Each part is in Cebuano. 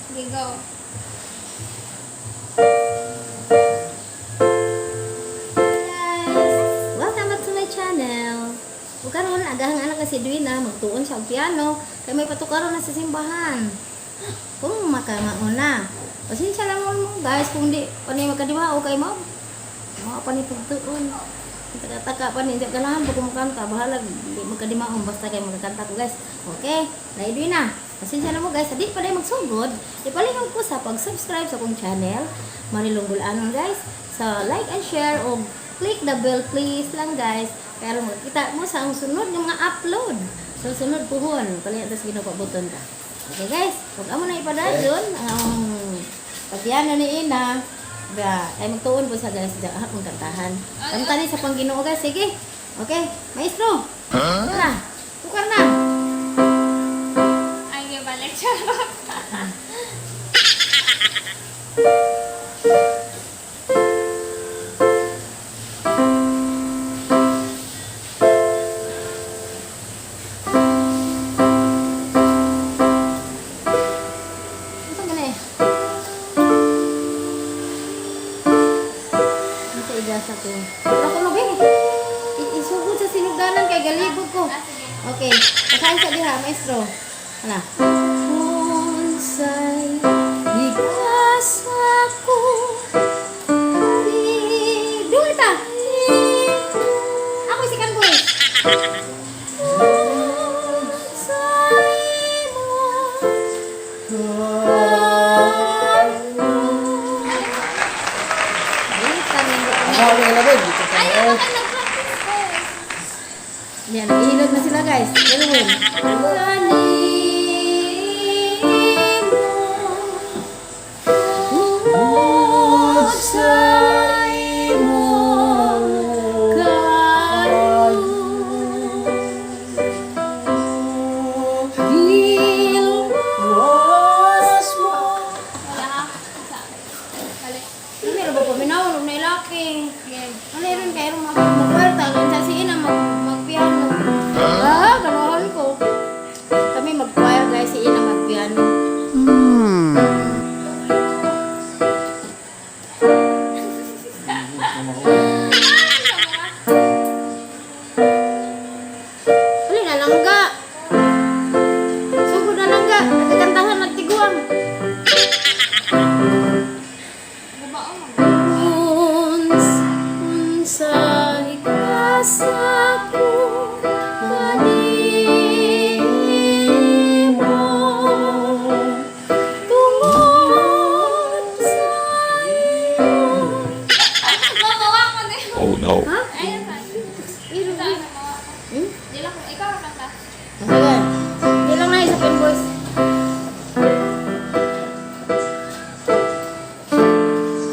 Okay, go. Guys! Welcome back to my channel! Ug karon agahang anak na si Edwina, magtuon siya og piano kay may patukaron na sa simbahan. Kung makamauna. Pasensya lang mo, guys, kung di pa ni makadiwa o kay mo. Mga pa ni pagtuon. Taka-taka pa ni, hindi ganahan pa kumukanta. Bahala, di magkadimaon basta kay magkakanta ko, guys. Okay, na Edwina. Pasensya na mo, guys, di pa na magsugod. Ipalihog ko sa pag-subscribe sa akong channel, Marilong Bulanon, guys. Sa like and share o click the bell please lang, guys. Pero makita mo sa ang sunod ng mga upload. So sunod puhon, palihan tas ginupabuton ka. Okay guys, huwag amo na ipadayon ang pagpiano ni Ina. Ba, ay magtuon po sa guys, diyan akong kantahan. Kanta ni sa Pangginoo, guys, sige. Okay, maestro. Tara, tukar na. Ay, balik. Charot. Ano ba na eh? Ano sa igasa ko? Wala ko no, be. Isugod sa sinugdanan kay galibog ko. Ah, sige. Okay, pakain sa diha, maestro. Hala. Unsay igasa ko Duli ta. Ako si Kanboy. Unsay mo Ako ang ilabod. Dito sa Ay, eh. baka nag-practice ko. Yan, nag-ihilod na sila, guys. Ganun. Tungod sa imong kaayo, Giluwas mo. Wala ka. Balik. Hindi na ba paminaw? Nung nailaki. Sige. Ano yun kayo magkwarta? Ganyan si Ina magpiano. Ah, ganahan ko. Kami mag-choir, guys, si Ina magpiano. Uli na langga. Sugod na langga. Nagkakantahan nagtiguang. Gubao mo. Unsay kasa ko kanimo tungod sa imo. Mamawa ko na. Oh no. Ha? Ayun, saan? Iro. Saan? Mamawa ko. Hmm? Di lang kung ikaw ang kanta. Sige. Hindi lang na isa pen boys.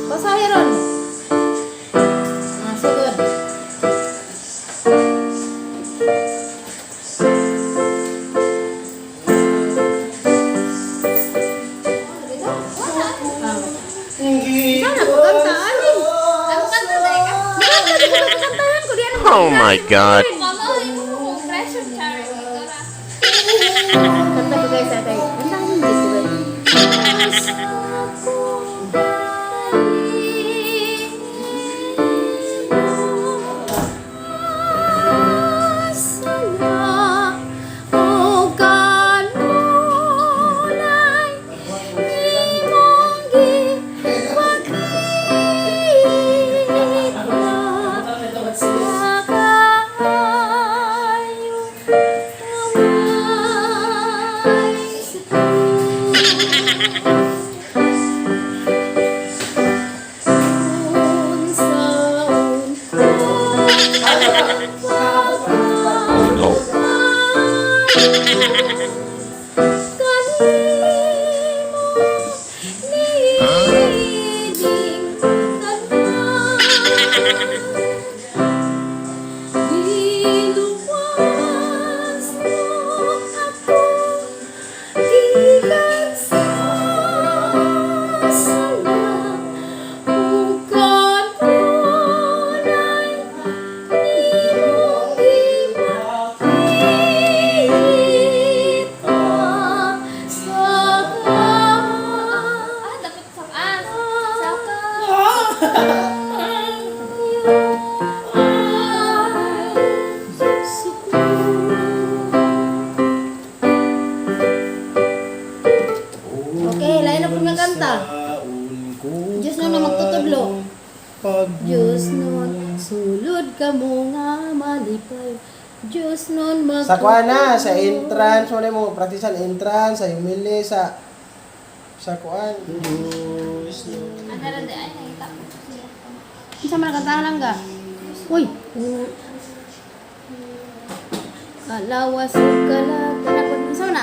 Basahin ron. Ah, sugod. Sana ko kantaan eh. Ako kanta dahil ka. Hindi ko kantahan ko. Di ano. Oh my God. Mama, imo ko kung pressure char. Ikaw ra. Kanta ko, guys, atay. Kantahan ko guys. Oh no. Giluwas mo ako gikan sa Okay, lain na po nga kanta. Diyos no na magtutudlo. Diyos nun, sulod ka mo nga malipay. Diyos nun magtutudlo. Sa kuan na, sa entrance, wala mo praktisan entrance, sa humili, sa kuan. Diyos no. Ano rin di ay nakita ko. Unsa man kantahan lang ga? Uy. Kalawas ug kalagot. Unsa man na?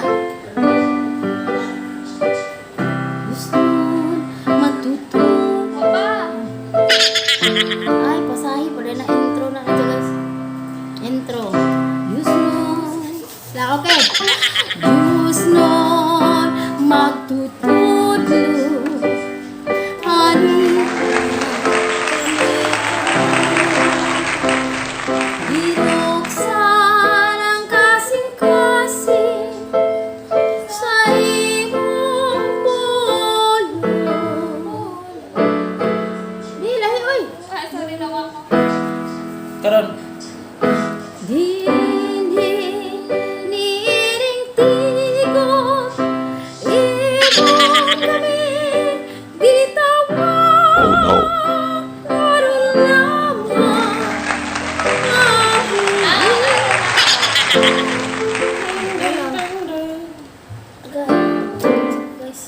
Diyos nun magtutudlo. Opa! Ay, pasahi pala na intro na ito, guys. Intro. Diyos nun. La, okay. Diyos nun, magtutudlo. Ani Binuksan ang kasing-kasing sa imong pulong. Di, lahi, oy! Ay, sorry na ako. Karon. Dinhi niining tigok, imong kami gitawag. Oh no. Aron lamang mabuhi. Guys.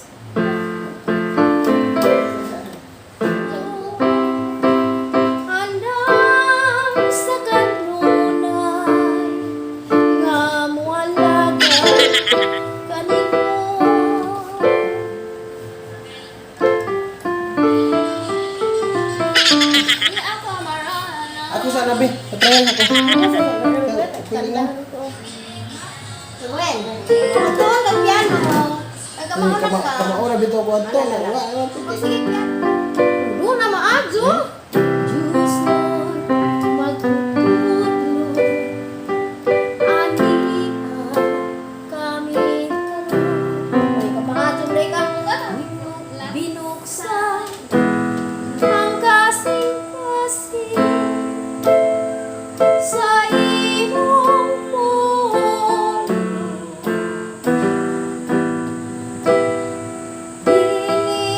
Andam sa kanunay nga mualaga kanimo. Hindi ako marana. Ako sa nabi, patry ako. Pili na. Well, tuon kag piano. Kag Kama ka. kama ora bitaw ko adto. Wala, wala. Wa Oh, sige, piano. Doon na maadyo. Diyos nun, magtutudlo. Ani ang kami karon. Ay, kapangadyo, break ka. Binuksan ang kasing-kasing sa imong pulo. Dili,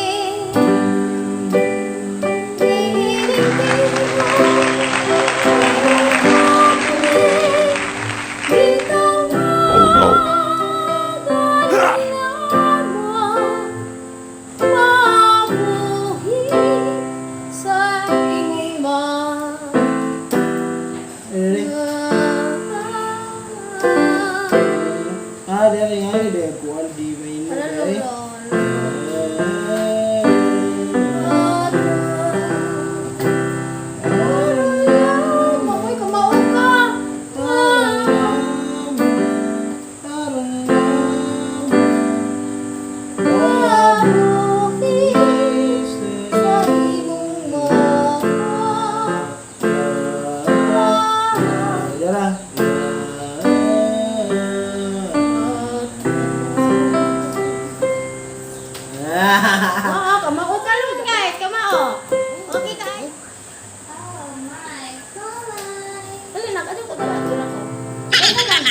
Oh no. Sa imong Ah, dere nga dere kuan di may no. Dere. Mamoy kamao ka. Mabuhi sa imong mga. Oo, kamao ka lang guys, kamao. Okay guys. Oh my God. Dali na, kasi ko tawa na ko. Teka lang.